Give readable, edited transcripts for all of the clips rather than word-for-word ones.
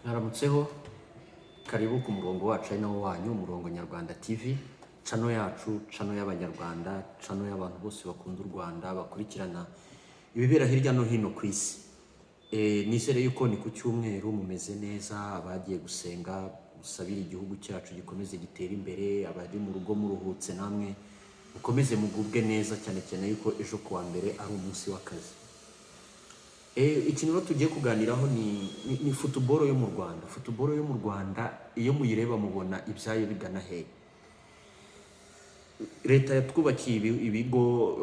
Mwaramutseho, karibu ku murongo wacu ari nawo wanyu, Umurongo Nyarwanda TV, channel yacu, channel y'Abanyarwanda, channel y'abantu bose bakunda u Rwanda, bakurikirana ibibera hirya no hino ku isi. Nizere yuko ni ku cyumweru mumeze neza, abagiye gusenga musabire igihugu cyacu gikomeze gitere imbere, abari mu rugo muruhutse namwe mukomeze mugubwe neza, cyane cyane yuko ejo kuwa mbere ari umunsi w'akazi. Ikintu rero tugiye kuganiraho ni football yo mu Rwanda. Football yo mu Rwanda, iyo muyireba mubona ibyayo bigana hehe? Leta yatwubakiye ibigo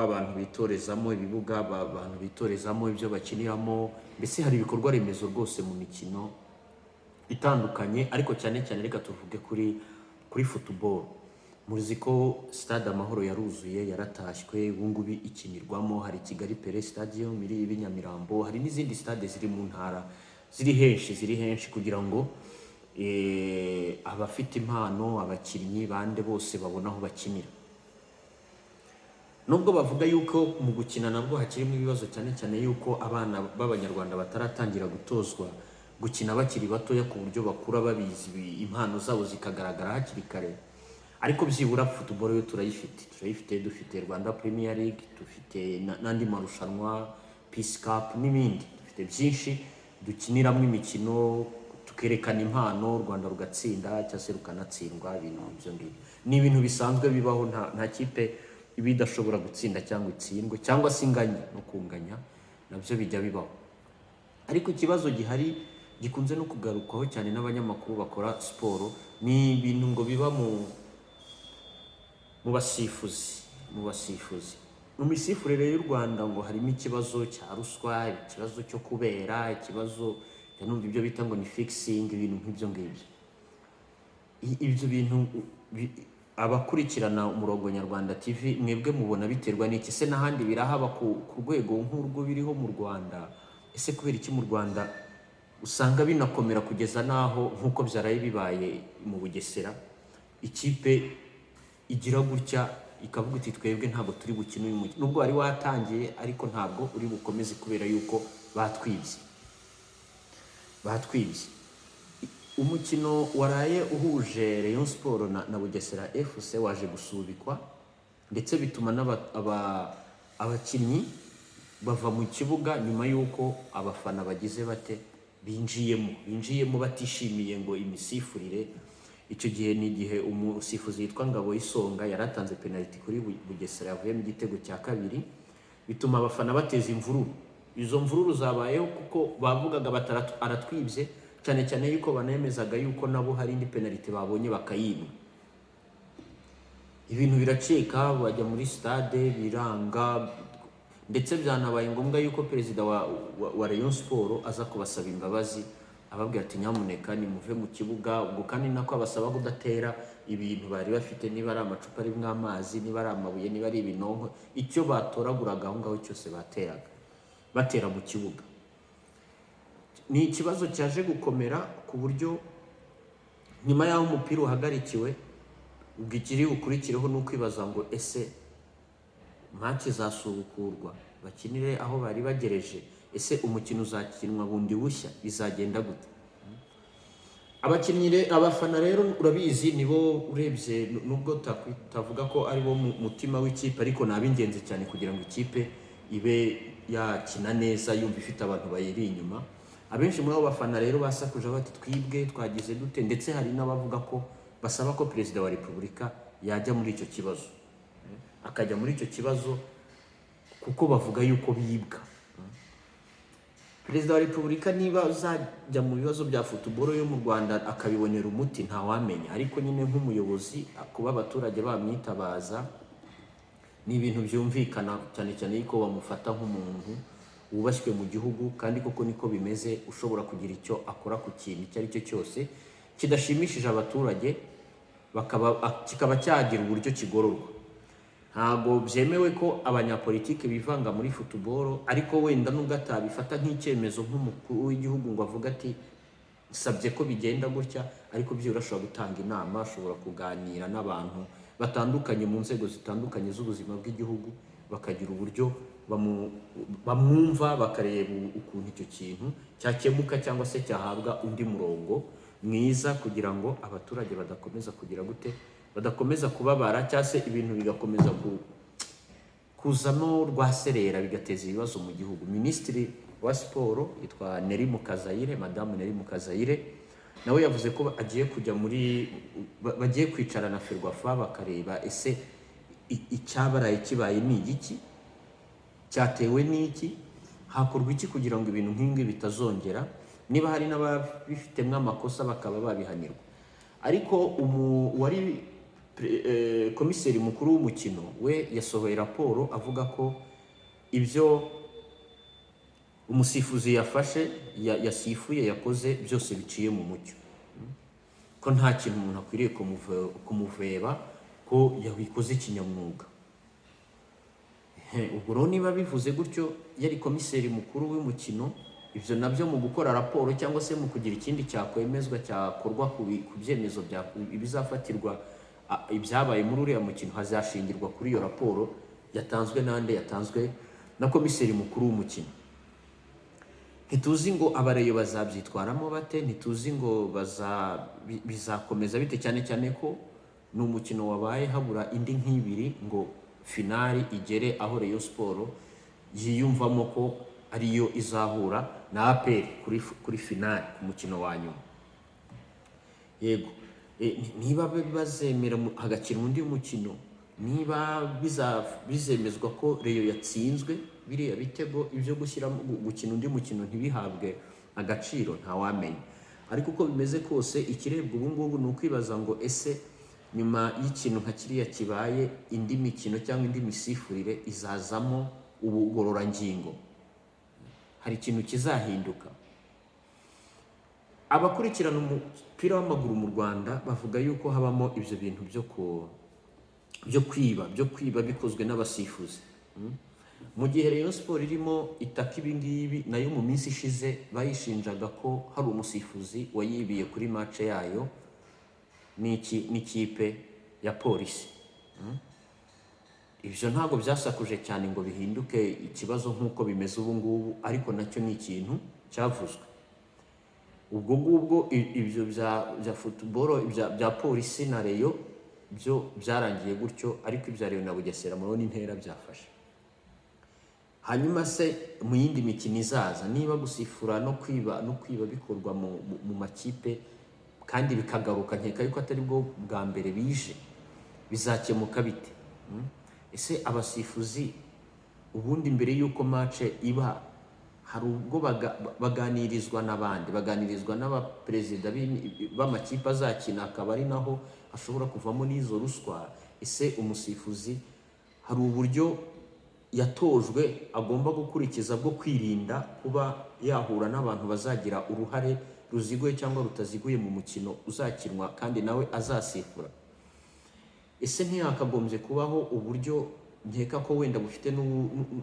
abantu bitorezamo, ibibuga abantu bitorezamo, ibyo bakiniramo, mbese hari ibikorwa remezo rwose mu mikino itandukanye, ariko cyane cyane reka tuvuge kuri football. Muzi ko Stade Amahoro yaruzuye, yaratashywe, ubu ngubu ikinirwamo. Hari Kigali Pele Stadium iri i Nyamirambo, hari n'izindi stade ziri mu ntara, ziri henshi, ziri henshi, kugira ngo abafite impano, abakinnyi bande bose babone aho bakinira. Nubwo bavuga yuko mu gukina nabwo hakirimo ibibazo, cyane cyane yuko abana b'Abanyarwanda bataratangira gutozwa gukina bakiri batoya ku buryo bakura babizi, impano zabo zikagaragara hakiri kare, ariko byibura football yo turayifite, turayifite. Dufite Rwanda Premier League, dufite n'andi marushanwa, Peace Cup n'ibindi, dufite byinshi dukiniramo imikino, tukerekana impano, u Rwanda rugatsinda cyangwa se rukanatsindwa. Ibintu ibyo ngibyo ni ibintu bisanzwe bibaho, nta kipe iba idashobora gutsinda cyangwa itsindwe cyangwa se inganye, no kunganya nabyo bijya bibaho. Ariko ikibazo gihari gikunze no kugarukwaho cyane n'abanyamakuru bakora siporo ni ibintu ngo biba mu basifuzi, mu misifurire y'u Rwanda. Ngo harimo ikibazo cya ruswa, ikibazo cyo kubera, ikibazo njya numva ibyo bita ngo ni fixing, ibintu nk'ibyo ngibyo. Ibyo bintu abakurikirana Umurongo Nyarwanda TV, mwebwe mubona biterwa n'iki se? N'ahandi birahaba ku rwego nk'urwo biriho mu Rwanda? Ese kubera iki mu Rwanda usanga binakomera kugeza n'aho, nk'uko byaraye bibaye mu Bugesera, ikipe igira gutya ikavuga iti: "Twebwe ntabwo turi bukine uyu mukino, nubwo wari watangiye, ariko ntabwo uri bukomeze kubera yuko batwibye, batwibye"? Umukino waraye uhuje Rayon Sport na Bugesera FC waje gusubikwa, ndetse bituma abakinnyi bava mu kibuga nyuma y'uko abafana bagize bate, binjiyemo batishimiye ngo imisifurire. Icyo gihe ni igihe umusifuzi witwa Ngabo y'Isonga yaratanze penaliti kuri Bugesera yavuyemo igitego cya kabiri, bituma abafana bateza imvururu. Izo mvururu zabayeho kuko bavugaga bati: "Aratwibye," cyane cyane yuko banemezaga yuko nabo hari indi penaliti babonye bakayimwa. Ibintu biracika, bajya muri stade biranga, ndetse byanabaye ngombwa yuko perezida wa Rayon Sport aza kubasaba imbabazi, ababwira ati: "Nyamuneka nimuve mu kibuga." Ubwo kandi nako abasaba kudatera ibintu bari bafite, niba ari amacupa arimo amazi, niba ari amabuye, niba ari ibinonko, icyo batoraguraga aho ngaho cyose bateraga, batera mu kibuga. Ni ikibazo cyaje gukomera ku buryo nyuma y'aho umupira uhagarikiwe, ubwo ikiri bukurikireho ni ukwibaza ngo: ese match zasubukurwa bakinire aho bari bagereje? Ese umukino uzakinwa bundi bushya? Bizagenda gute? Abakinnyi abafana rero urabizi, nibo urebye, nubwo utavuga ko ari bo mutima w'ikipe, ariko ni ab'ingenzi cyane kugira ngo ikipe ibe yakina neza, yumva ifite abantu bayiri inyuma. Abenshi muri abo bafana rero basakuje bati: "Twibwe, twagize dute?" Ndetse hari n'abavuga ko basaba ko Perezida wa Repubulika yajya muri icyo kibazo, akajya muri icyo kibazo kuko bavuga yuko bibwa. Perezida wa Repubulika niba azajya mu bibazo bya football yo mu Rwanda akabibonera umuti, ntawamenya, ariko nyine nk'umuyobozi kuba abaturage bamwitabaza ni ibintu byumvikana, cyane cyane yuko bamufata nk'umuntu wubashywe mu gihugu, kandi koko niko bimeze, ushobora kugira icyo akora ku kintu icyo ari cyo cyose kidashimishije abaturage, kikaba cyagira uburyo kigororwa. Ntabwo byemewe ko abanyapolitiki bivanga muri football, ariko wenda nubwo atabifata nk'icyemezo nk'umukuru w'igihugu ngo avuge ati: "Nsabye ko bigenda gutya," ariko byibura ashobora gutanga inama, ashobora kuganira n'abantu batandukanye mu nzego zitandukanye z'ubuzima bw'igihugu, bakagira uburyo bamwumva, bakareba ukuntu icyo kintu cyakemuka cyangwa se cyahabwa undi murongo mwiza, kugira ngo abaturage badakomeza kugira gute, badakomeza kubabara, cyangwa se ibintu bigakomeza kuzamo rwaserera, bigateza ibibazo mu gihugu. Minisitiri wa siporo yitwa Nelly Mukazayire, Madamu Nelly Mukazayire, nawe yavuze ko agiye kujya muri bagiye kwicara na FERWAFA bakareba ese icyabaraye kibaye ni igiki, cyatewe n'iki, hakorwa iki kugira ngo ibintu nk'ibi bitazongera, niba hari n'ababifitemo amakosa bakaba babihanirwa. Ariko uwari komiseri mukuru w'umukino we yasohoye raporo avuga ko ibyo umusifuzi yafashe, yasifuye, yakoze byose biciye mu mucyo, ko nta kintu umuntu akwiriye kumuveba, ko yabikoze kinyamwuga. Ubwo rero niba bivuze gutyo yari komiseri mukuru w'umukino, ibyo nabyo mu gukora raporo cyangwa se mu kugira ikindi cyakwemezwa cyakorwa ku byemezo ibizafatirwa ibyabaye muri uriya mukino, hazashingirwa kuri iyo raporo yatanzwe n'ande, yatanzwe na komiseri mukuru w'umukino. Ntituzi ngo abareyo bazabyitwaramo bate, ntituzi ngo bizakomeza bite, cyane cyane ko ni umukino wabaye habura indi nk'ibiri ngo finali igere, aho Rayon Sport yiyumvamo ko ariyo izahura na APR kuri finali ku mukino wa nyuma. Yego, niba bazemera hagakinwa undi mukino, niba bizemezwa ko Rayon yatsinzwe biriya bitego, ibyo gushyiramo gukina undi mukino ntibihabwe agaciro, ntawamenya. Ariko uko bimeze kose, ikirebwa ubu ngubu ni ukwibaza ngo ese nyuma y'ikintu nka kiriya kibaye, indi mikino cyangwa indi misifurire izazamo ubugororangingo, hari ikintu kizahinduka? Abakurikirana umupira w'amaguru mu Rwanda bavuga yuko habamo ibyo bintu byo kwiba bikozwe n'abasifuzi. Mu gihe Rayon Sport irimo itaka ibi ngibi, nayo mu minsi ishize bayishinjaga ko hari umusifuzi wayibiye kuri match yayo n'ikipe ya Polisi. Ibyo ntabwo byasakuje cyane ngo bihinduke ikibazo nk'uko bimeze ubu ngubu, ariko nacyo ni ikintu cyavuzwe. Ubwo ngubwo ibyo bya football, bya Polisi na Rayon byo byarangiye gutyo, ariko ibya Rayon na Bugesera murabona intera byafashe. Hanyuma se mu yindi mikino izaza, niba gusifura no kwiba bikorwa mu makipe kandi bikagaruka, nkeka yuko atari bwo bwa mbere bije, bizakemuka bite? Ese abasifuzi ubundi mbere y'uko match iba hari ubwo baganirizwa n'abandi, baganirizwa n'abaperezida b'amakipe azakina, akaba ari naho hashobora kuvamo n'izo ruswa? Ese umusifuzi hari uburyo yatojwe agomba gukurikiza bwo kwirinda kuba yahura n'abantu bazagira uruhare ruziguye cyangwa rutaziguye mu mukino uzakinwa kandi nawe azasifura? Ese ntihakagombye kubaho uburyo, nkeka ko wenda bufite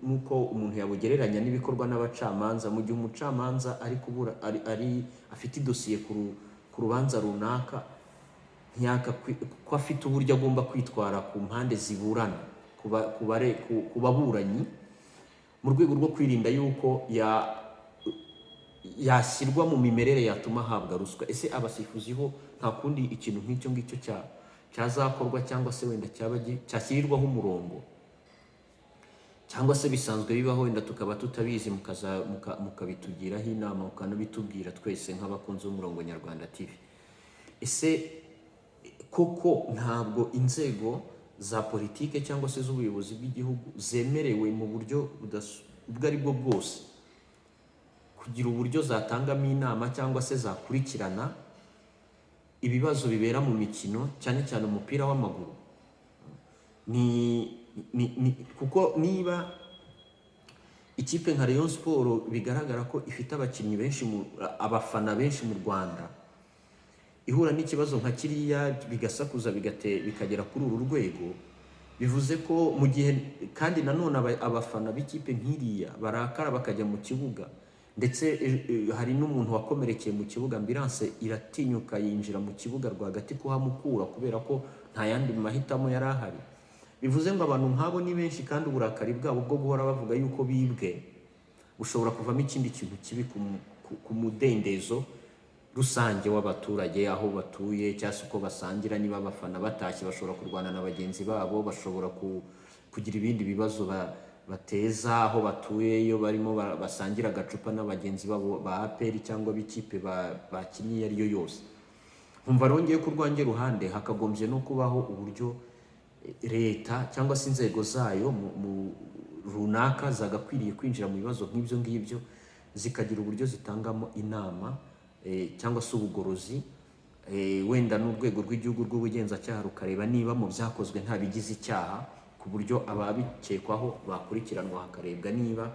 n'uko umuntu yabugereranya n'ibikorwa n'abacamanza, mu gihe umucamanza ari kubura ari afite idosiye ku rubanza runaka, ko afite uburyo agomba kwitwara ku mpande ziburana, ku baburanyi, mu rwego rwo kwirinda yuko yashyirwa mu mimerere yatuma ahabwa ruswa? Ese abasifuzi ho nta kundi ikintu nk'icyo ngicyo cyazakorwa, cyangwa se wenda cyaba cyashyirirwaho umurongo, cyangwa se bisanzwe bibaho wenda tukaba tutabizi, mukabitugiraho inama, mukanabitubwira twese nk'abakunzi b'Umurongo Nyarwanda TV? Ese koko ntabwo inzego za politike cyangwa se z'ubuyobozi bw'igihugu zemerewe mu buryo ubwo ari bwo bwose kugira uburyo zatangamo inama cyangwa se zakurikirana ibibazo bibera mu mikino, cyane cyane umupira w'amaguru? Ni kuko niba ikipe nka Rayon Sport bigaragara ko ifite abakinnyi benshi, abafana benshi mu Rwanda, ihura n'ikibazo nka kiriya bigasakuza, bikagera kuri uru rwego, bivuze ko mu gihe kandi nanone abafana b'ikipe nk'iriya barakara bakajya mu kibuga, ndetse hari n'umuntu wakomerekeye mu kibuga, ambulance iratinyuka yinjira mu kibuga rwagati kuhamukura kubera ko nta yandi mahitamo yari ahari. Bivuze ngo abantu nk'abo ni benshi, kandi uburakari bwabo bwo guhora bavuga yuko bibwe bushobora kuvamo ikindi kintu kibi ku mudendezo rusange w'abaturage aho batuye, cyangwa se uko basangira. Niba abafana batashye, bashobora kurwana na bagenzi babo, bashobora kugira ibindi bibazo bateza aho batuye iyo barimo basangira agacupa na bagenzi babo ba APR cyangwa b'ikipe bakinnye iyo ari yo yose. Nkumva rongeye ku rwanjye ruhande hakagombye no kubaho uburyo leta cyangwa se inzego zayo mu runaka zagakwiriye kwinjira mu bibazo nk'ibyo ngibyo, zikagira uburyo zitangamo inama cyangwa se ubugorozi, wenda n'urwego rw'igihugu rw'ubugenzacyaha rukareba niba mu byakozwe nta bigize icyaha, ku buryo ababikekwaho bakurikiranwa, hakarebwa niba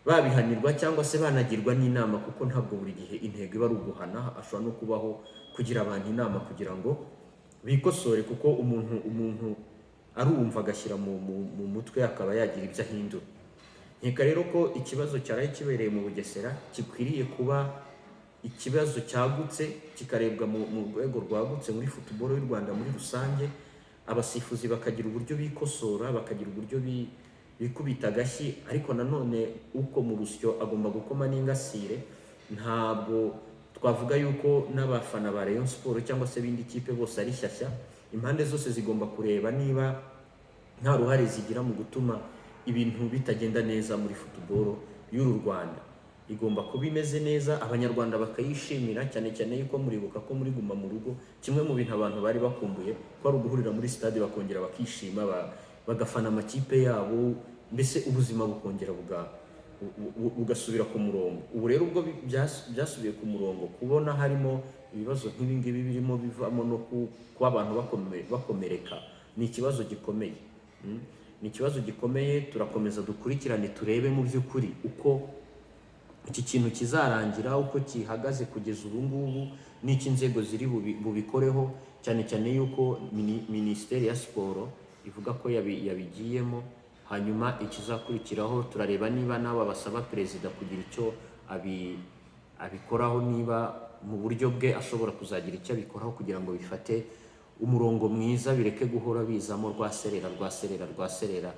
babihanirwa cyangwa se banagirwa n'inama, kuko ntabwo buri gihe intego iba ari uguhana. Ashobora no kubaho kugira abantu inama kugira ngo bikosore, kuko umuntu arumva agashyira mu mutwe, akaba yagira ibyo ahindura. Nkeka rero ko ikibazo cyaraye kibereye mu Bugesera gikwiriye kuba ikibazo cyagutse, kikarebwa mu rwego rwagutse muri football y'u Rwanda muri rusange. Abasifuzi bakagira uburyo bikosora, bakagira uburyo bikubita agashyi, ariko nanone uko mu rusyo agomba gukoma n'ingasire. Ntabwo twavuga yuko n'abafana ba Rayon Sport cyangwa se b'indi kipe bose ari shyashya. Impande zose zigomba kureba niba nta ruhare zigira mu gutuma ibintu bitagenda neza muri football y'uru Rwanda. Igomba kuba imeze neza, Abanyarwanda bakayishimira, cyane cyane yuko muribuka ko muri Guma mu Rugo kimwe mu bintu abantu bari bakumbuye ko ari uguhurira muri stade, bakongera bakishima, bagafana amakipe yabo, mbese ubuzima bukongera bugasubira ku murongo. Ubu rero ubwo byasubiye ku murongo, kubona harimo ibibazo nk'ibi ngibi birimo bivamo no kuba abantu bakomereka ni ikibazo gikomeye. Ni ikibazo gikomeye. Turakomeza dukurikirane, turebe mu by'ukuri uko iki kintu kizarangira, uko gihagaze kugeza ubu ngubu, n'icyo inzego ziri bubikoreho, cyane cyane yuko Minisiteri ya Siporo ivuga ko yabigiyemo. Hanyuma ikizakurikiraho, turareba niba n'aba basaba perezida kugira icyo abikoraho, niba mu buryo bwe ashobora kuzagira icyo abikoraho kugira ngo bifate umurongo mwiza, bireke guhora bizamo rwaserera, rwaserera, rwaserera.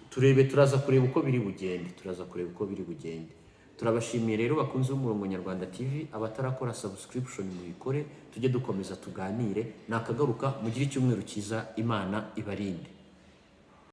Turebe, turaza kureba uko biri bugende, turaza kureba uko biri bugende. Turabashimiye rero, bakunze b'Umurongo Nyarwanda TV. Abatarakora subscription muyikore, tujye dukomeza tuganire. Nakagaruka, mugire icyumweru cyiza, Imana ibarinde.